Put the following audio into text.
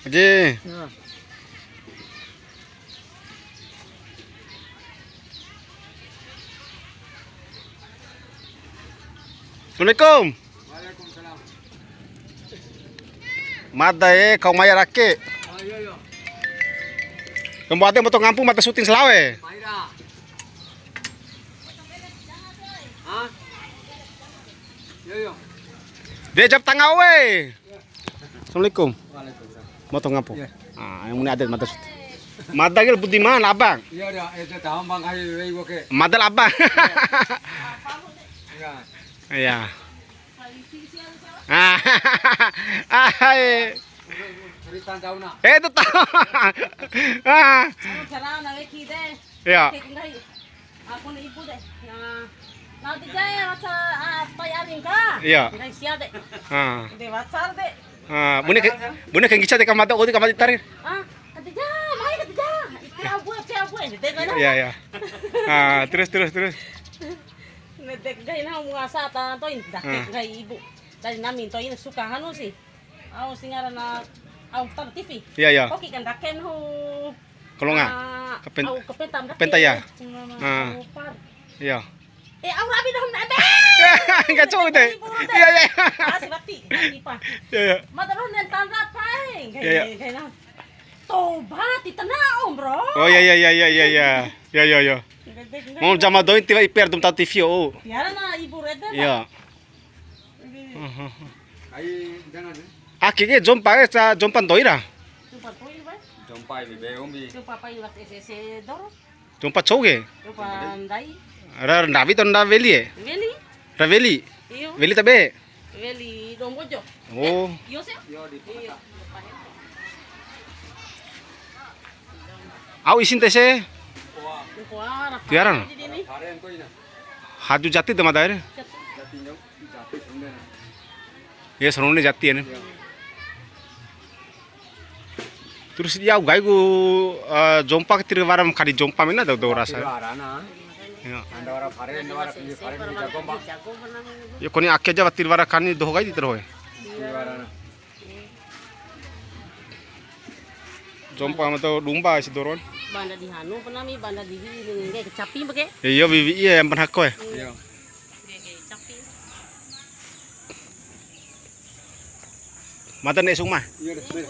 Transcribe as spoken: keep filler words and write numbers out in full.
Aji. Assalamualaikum. Mada e, kau maya rake. Kembo ade moto ngampu mada syuting selawe. De jap tanga we. Assalamualaikum. Waalaikumsalam. Moto ngampu. Iya. Ah, yang muni adat mada syuting. Mada gel Budiman, abang. Iya, iya, itu tahu bang kali wei gua ke. Mada abang. Iya. Iya. Ah, ah, eh. Cerita jauh nah. Eh, itu tahu. Ah. Iya. Aku ni ibu de. Nah, nanti jaya rasa apa ya ringka. Iya. Ngai sia de. Ah. De wacar de. Ah, bune ke, bune ke ngica de kamada udi kamada tarir. Ah, kata ja, mai kata ja. Itu abu, itu abu, itu kan. Iya, iya. Ah, terus, terus, terus. Nedek gai na muasa ta toin, dakek gai ibu. Dari nami toin suka hanu sih. Au si ngarana au tar T V. Iya, iya. Oke kan daken hu. Kolonga. Ah, kepenta. Au kepenta, kepenta ya. Ah. Iya. Eh, au rabi dohom na be. Enggak cowok deh. Iya, iya. Masih mati, mati pa. Iya, iya. Mata roh nen tanra pai. Iya, iya. Toba ti tena om, bro. Oh, iya, iya, iya, iya, iya, iya. Iya, iya, iya. Mau jama doin tiba iper dum tau T V, oh. Tiara na ibu reda. Iya. Ai, jangan. Ake ke jompa ke, sa jompa ntoi ra. Jompa ntoi, Pak. Jompa ibi be umbi. Jompa pai was S S C doro. Jompa cou ke? Jompa ndai. Ra ndawi to nda weli e? Weli. Ra weli? Iyo. Weli tabe? Weli Dombojo. Oh. Iyo, sih. Iyo, di. Iya. Au isin tese? Kuara. Tiara. Haju jati de mada re. Ya, sarone jati ya. Terus dia au gaiku, eh, jompa ke tiwara ma kani jompa mena dou, dou rasa. Tiwara na. Ya. Anda wara fare, anda wara kini fare, kini jago, Mbak. Ya, kone ake ja tiwara kani doho kai di terus. Tiwara na. Jompa ma tau dumba si doron. Banda di hanu pernah mi, banda di wi'i nggahi kecapi pake. Iya, wi'i iya yang pernah koe. Iya. Nggahi kecapi. Mata nek suma. Iya, deh.